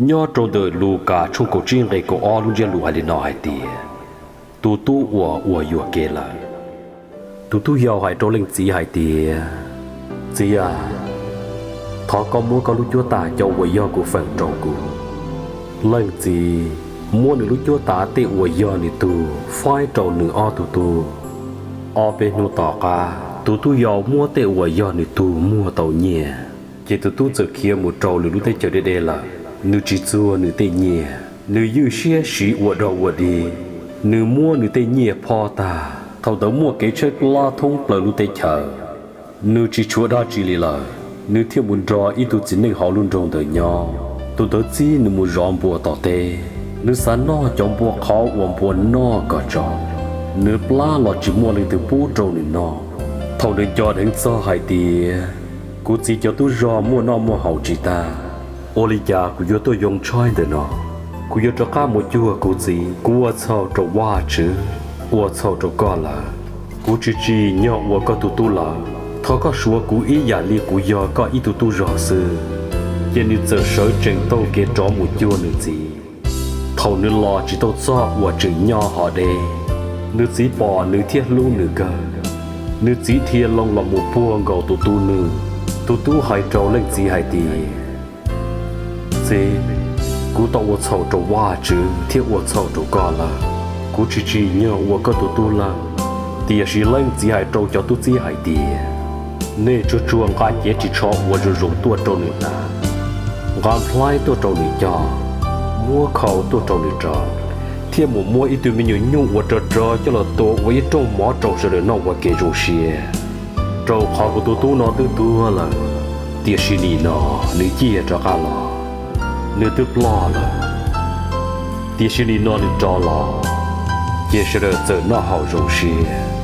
Nyob rau ntawm Lukas tshooj kaum tsib nqe kaum ob lub ntsiab lus hais li no hais tias, tus tub uas ua yuam kev lawm. Tus tub yau hais rau leej txiv hais tias, Txiv a, thov koj muab koj lub cuab tam cov uas yog kuv feem rau kuv. Leej txiv muab nws lub cuab tam tej uas yog nws tug faib rau nws ob tug tub. Ob peb hnub tom qab tus tub yau muab tej uas yog nws tug muag tau nyiaj, ces tus tub txawm khiav mus rau lwm lub teb chaws deb deb lawm. Nws tsis txuag nws tej nyiaj, nws ywj siab siv ua dog ua dig. Nws muab nws tej nyiaj phob tag, thaum ntawd muaj kev tshaib plab thoob plaws lub teb chaws. Nws tsis tshuav dab tsi li lawm, nws thiaj mus nrog ib tug txiv neej hauv lub nroog ntawd nyob. Tus ntawd txib nws mus zov npua tom teb. Nws xav noj cov npua qhauv uas npua noj kom tsau, nws plab los tsis muaj leej twg pub rau nws noj. Thaum nws nco dheev txog hais tias, Kuv txiv cov tub zog muaj noj muaj haus tsis tag, ua li cas kuv yuav tuaj yoo tshaib ntawm no? Kuv yuav rov qab mus cuag kuv txiv. Kuv ua txhaum rau Vajtswv, ua txhaum rau koj lawm. Kuv tsis tsim nyog ua koj tus tub lawm. Thov koj suav kuv ib yam li kuv yog koj ib tug tub zog xwb. Ces nws txawm sawv tsees taug kev rov mus cuag nws txiv. Thaum nws los tsis tau txog uas tseem nyob hov deb, nws txiv pom nws thiaj hlub nws kawg. Nws txiv dhia loo los mus puag nkaus tus tub nws. Tus tub hais rau leej txiv hais tias, Txiv, kuv tau ua txhaum rau Vajtswv thiab ua txhaum rau koj lawm. Kuv tsis tsim nyog ua koj tus tub lawm. Tiam sis leej txiv hais rau cov tub txib hais tias, Nej tsuag tsuag nqa cev ris tsho uas zoo zoo tuaj rau nws hnav, nqa nplhaib tuaj rau nws cog, muab khau tuaj rau nws rau, thiab mus muab ib tug me nyuam nyuj uas rog rog coj los tua ua ib rooj mov rau sawv daws noj ua kev zoo siab. Rau qhov kuv tus tub no twb tuag lawm, tiam sis nim no nws ciaj rov qab los. Nws twb ploj lawm, tiam sis nim no nws rov los. Ces sawv daws txawm noj haus zoo siab.